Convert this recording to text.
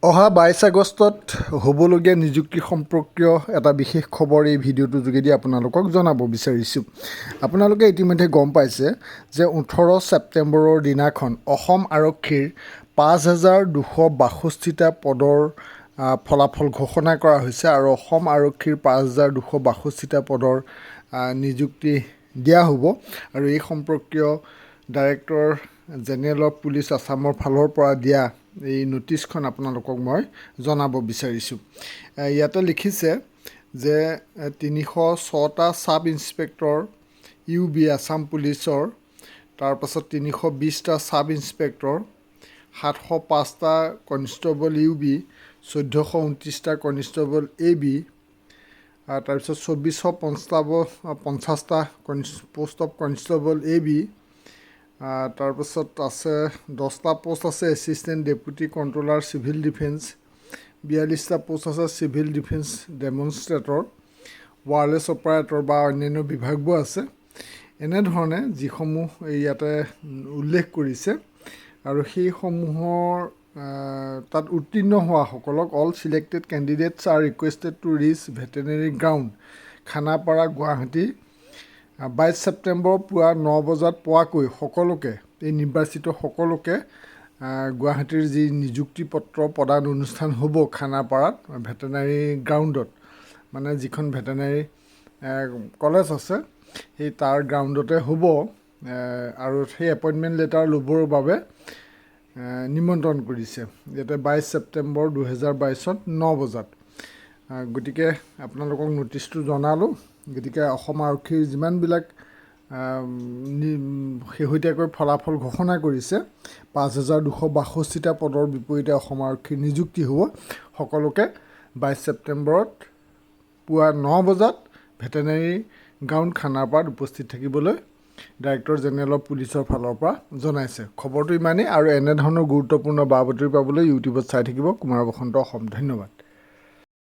অহা 22 আগষ্টত হ'বলগীয়া নিযুক্তি সম্পৰ্কীয় এটা বিশেষ খবৰ এই ভিডিঅ'টোৰ যোগেদি আপোনালোকক জনাব বিচাৰিছোঁ। আপোনালোকে ইতিমধ্যে গম পাইছে যে 18 ছেপ্টেম্বৰৰ দিনাখন অসম আৰক্ষীৰ 5262টা পদৰ ফলাফল ঘোষণা কৰা হৈছে আৰু অসম আৰক্ষীৰ 5262টা পদৰ নিযুক্তি দিয়া হ'ব। আৰু এই সম্পৰ্কীয় ডাইৰেক্টৰ জেনেৰেল অফ পুলিচ আছামৰ ফালৰ পৰা দিয়া এই ন'টিছখন আপোনালোকক মই জনাব বিচাৰিছোঁ। ইয়াতে লিখিছে যে 306টা sub inspector U B Assam পুলিচৰ, তাৰপাছত 320টা ছাব ইন্সপেক্টৰ, 705টা কনষ্টেবল ইউ বি, 1429টা কনষ্টেবল এ বি, তাৰপিছত 2450টা post of constable A B, তাৰপাছত আছে 10টা পষ্ট আছে Assistant Deputy Controller Civil Defence, 42টা post আছে Civil Defence Demonstrator, Wireless Operator বা অন্যান্য বিভাগবোৰ আছে। এনেধৰণে যিসমূহ ইয়াতে উল্লেখ কৰিছে আৰু সেইসমূহৰ তাত উত্তীৰ্ণ হোৱাসকলক, all selected candidates are requested to reach Veterinary Ground, Khanapara, Guwahati, 22 September পুৱা 9 বজাত পোৱাকৈ। সকলোকে, এই নিৰ্বাচিত সকলোকে গুৱাহাটীৰ যি নিযুক্তি পত্ৰ প্ৰদান অনুষ্ঠান হ'ব খানাপাৰাত ভেটেনাৰী গ্ৰাউণ্ডত, মানে যিখন ভেটেনাৰী কলেজ আছে, সেই তাৰ গ্ৰাউণ্ডতে হ'ব আৰু সেই এপইণ্টমেণ্ট লেটাৰ ল'বৰ বাবে নিমন্ত্ৰণ কৰিছে ইয়াতে 22 ছেপ্টেম্বৰ 2022ত 9 বজাত। গতিকে আপোনালোকক ন'টিছটো জনালোঁ। গতিকে অসম আৰক্ষীৰ যিমানবিলাক শেহতীয়াকৈ ফলাফল ঘোষণা কৰিছে, 5262টা পদৰ বিপৰীতে অসম আৰক্ষীৰ নিযুক্তি হ'ব, সকলোকে 22 ছেপ্টেম্বৰত পুৱা 9 বজাত ভেটেনাৰী গ্ৰাউণ্ড, খানাপাৰাত উপস্থিত থাকিবলৈ ডাইৰেক্টৰ জেনেৰেল অফ পুলিচৰ ফালৰ পৰা জনাইছে। খবৰটো ইমানেই আৰু এনেধৰণৰ গুৰুত্বপূৰ্ণ বা বাতৰি পাবলৈ ইউটিউবত চাই থাকিব কুমাৰ বসন্ত অসম। ধন্যবাদ।